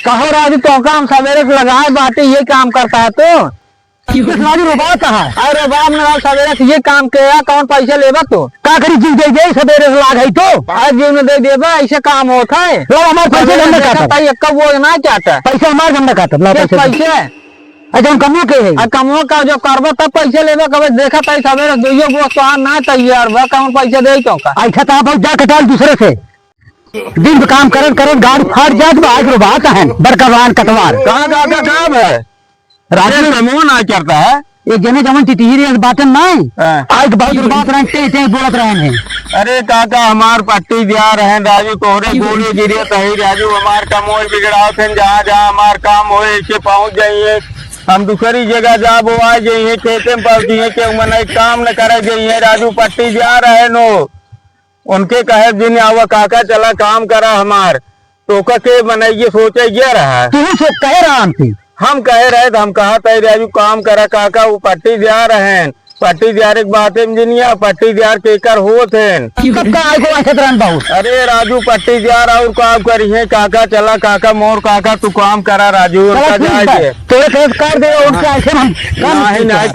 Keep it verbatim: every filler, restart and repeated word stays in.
कहो राजू, तो काम सवेरे से लगाए बाटे, ये काम करता है तू? किस राजू रोबात है? अरे बाप ने बाप सवेरे से ये काम किया, कौन पैसे लेबा तू? का करी, जीव दे दे, सवेरे से लाग है तो। आज जीव ने दे देबा, ऐसे काम होता है। लो, हमार पैसे अरे हम ना देखा काटब। ताई, एक्का वो ना काटा। पैसे हमार हम ना काटब, लो किस पैसे। पैसे? अच्छा, हम कमो के है। आ, कमो का जो करबा तब पैसे लेबा, कबे देखा ताई सवेरे दुइयो गो तोहार ना तैयार बा, कौन पैसे दे तो का? ऐसा तो आप जा कटाल दूसरे से। दिन पे काम करत करत गाड़ी फाट जात बा, आज रोबात है, बड़का बड़ान कटवार। कहाँ, कहाँ, कहाँ, कहाँ है? राजू अरे, समूह ना करता है। एक जने जवन टिटही रे बातन नाई। हाँ। आज बहुत बात रहन, टे, टे बोलत रहन है। अरे काका, हमार पट्टी दिया रहन राजू, तोहरे गोड़े गिरे तही राजू, हमार कमोय बिगड़ावत हैं, जहाँ, जहाँ हमार काम होए, ऐसे पहुँच जाइए। हम दूसरी जगह जाबो, आ जाइए, खेते में पहुँचिए, के मन एक काम न करे जाइए राजू, पट्टी दिया रहन हो। उनके कहे जिन आवा काका, चला काम करा हमार। तो ओका के मनइये सोचे ये रहा। तू सो कहे रहा हमसे। हम कहे रहे तो हम कहा तय राजू काम करा काका, वो पट्टी दिया रहन। पट्टी दियारे के बात है इंजीनियर, पट्टी दियार केकर होत हैं। कब का आए को आखत रहन बहुत। अरे राजू पट्टी दियार और का करी है काका, चला काका मोर काका तू काम करा राजू, चला उनका ठीक बा। जाए दे। तोरे खेत कर दे, उनका हाँ। ऐसे हम काम नहीं, नहीं,